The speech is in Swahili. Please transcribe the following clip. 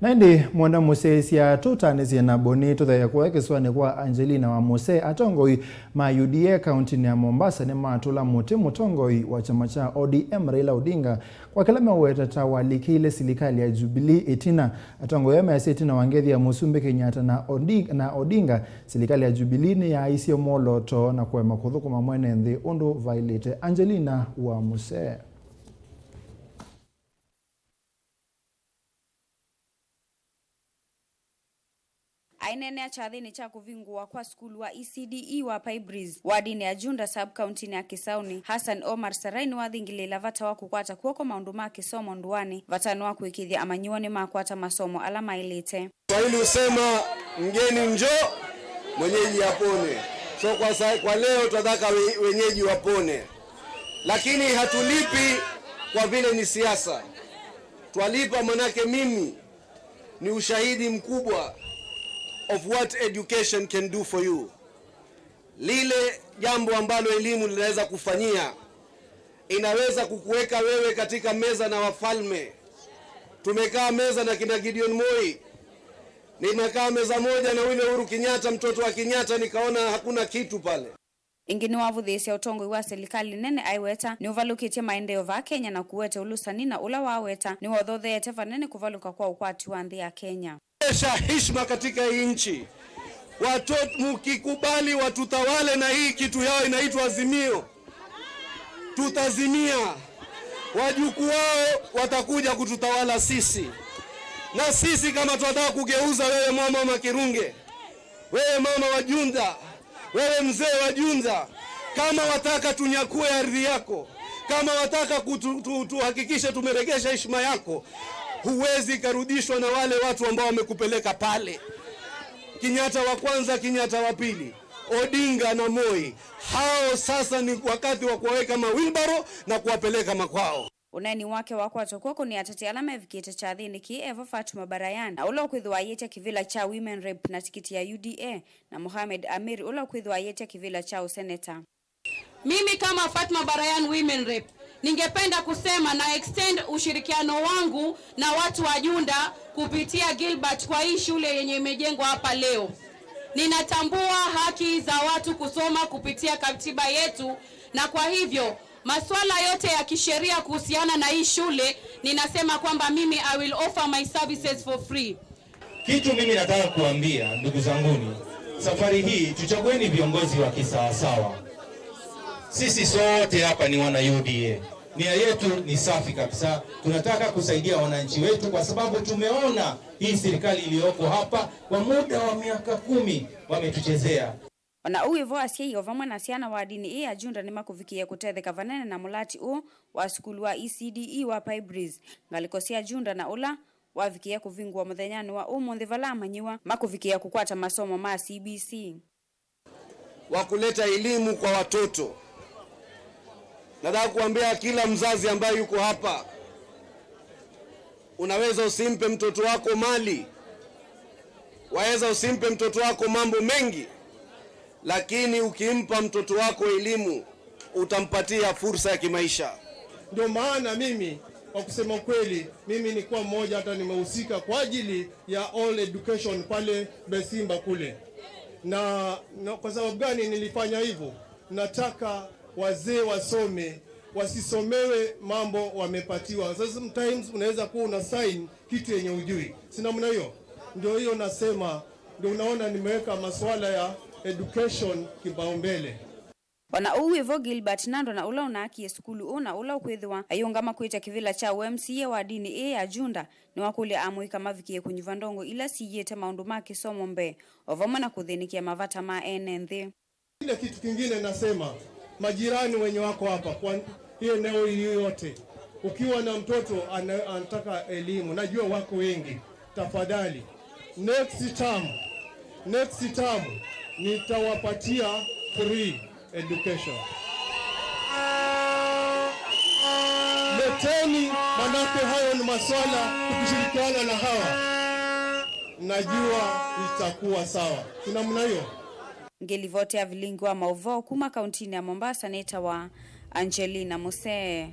Na indi mwenda museesia tutanisye na boni tutheye kuya kisiwani kwa Angelina wa Muse. Atongoi ma UDA kaunti ya Mombasa ni matula muti mutongoi wa chama cha ODM Raila Odinga kwa kila meweta ta walikile silikali ya Jubilee itina. Atongoi ameasia itina wangethi ya Musumbi Kenyatta na Odinga silikali ya Jubilee ni ya isio moloto na kwema kuthukuma mwene nthi undu vailite. Angelina wa Muse. Ainene chathini cha kuvingua kwa skulu wa ECDE wa Paibris wadini ya Junda sub county ya Kisauni, Hassan Omar Sarai ni wathingilila vata wa kukwata kuoko maundu ma kisomo nduani vatano wa kuikithia amanyiwa ni makwata masomo ala mailite. Swahili husema mgeni njoo, mwenyeji apone. So kwa leo tunataka wenyeji wapone, lakini hatulipi kwa vile ni siasa, twalipa manake mimi ni ushahidi mkubwa of what education can do for you. Lile jambo ambalo elimu linaweza kufanyia, inaweza kukuweka wewe katika meza na wafalme. Tumekaa meza na kina Gideon Moi, nimekaa meza moja na yule Uhuru Kenyatta, mtoto wa Kenyatta, nikaona hakuna kitu pale. Ingi ni wavuthiisya utongoi wa serikali nene aiweta ni uvalukitie maendeleo va Kenya na kuwete ulusani na ula waweta ni wothotheete vanene kuvaluka kwa ukwati wa nthi ya Kenya. Esha heshima katika hii nchi. Watoto mkikubali watutawale na hii kitu yao inaitwa Azimio, tutazimia. Wajukuu wao watakuja kututawala sisi, na sisi kama tunataka kugeuza, wewe mama wa Kirunge, wewe mama wa Junda, wewe mzee wa Junda, kama wataka tunyakue ardhi yako, kama wataka tuhakikishe tumeregesha heshima yako, huwezi karudishwa na wale watu ambao wamekupeleka pale. Kenyatta wa kwanza, Kenyatta wa pili, Odinga na Moi, hao sasa ni wakati wa kuwaweka mawilbaro na kuwapeleka makwao. Uneni wake wakwatwa kwoko ni atati ala mevikite chathini ki Eva Fatuma Barayan na ula ukwithwa ayete kivila cha Women Rep na tikiti ya UDA na Mohamed Amir ula ukwithwa ayete kivila cha useneta. Mimi kama Fatma Barayan Women Rep ningependa kusema na extend ushirikiano wangu na watu wa Junda kupitia Gilbert kwa hii shule yenye imejengwa hapa leo. Ninatambua haki za watu kusoma kupitia katiba yetu, na kwa hivyo masuala yote ya kisheria kuhusiana na hii shule ninasema kwamba mimi I will offer my services for free. Kitu mimi nataka kuambia ndugu zanguni, safari hii tuchagueni viongozi wa kisawasawa. Sisi sote hapa ni wana UDA. Nia yetu ni safi kabisa, tunataka kusaidia wananchi wetu, kwa sababu tumeona hii serikali iliyoko hapa kwa muda wa miaka 10 wametuchezea. Ona uivo asyai vamwe na syana wa dini ii ya Junda ni makuvikia kutetheka vanene na mulati uu wa sukulu wa ECDE wa Paibris ngaliko sya Junda na ula wavikia kuvingua muthenyani wa umunthi vala amanyiwa makuvikia kukwata masomo ma CBC. Wa kuleta elimu kwa watoto. Nataka kuambia kila mzazi ambaye yuko hapa, unaweza usimpe mtoto wako mali, waweza usimpe mtoto wako mambo mengi, lakini ukimpa mtoto wako elimu utampatia fursa ya kimaisha. Ndio maana mimi kwa kusema kweli, mimi nilikuwa mmoja hata nimehusika kwa ajili ya all education pale Besimba kule. Na kwa sababu gani nilifanya hivyo? Nataka wazee wasome, wasisomewe mambo wamepatiwa. Sasa sometimes unaweza kuwa una sign kitu yenye ujui, si namna hiyo? Ndio hiyo nasema, ndio unaona nimeweka masuala ya education kipaumbele. Ona uu ivo Gilbert Nando na ula unaakie sukulu una ula ukwithiwa ayungama kwita kivila cha MCA wa dini ii ya Junda ni wakulia amuika mavikie kunyuva ndongo ila siyete maundu ma kisomo mbe ovamwe na kuthinikia mavata ma ene nthi. Ile kitu kingine nasema, majirani wenye wako hapa kwa hii eneo hii yote, ukiwa na mtoto anataka elimu, najua wako wengi, tafadhali next term nitawapatia free education. Leteni, manake hayo ni maswala, tukishirikiana na hawa najua itakuwa sawa. Tuna namna hiyo. Ngelivotea vilingi wa mauvoo kuma kauntini ya Mombasa netawa Angelina Muse.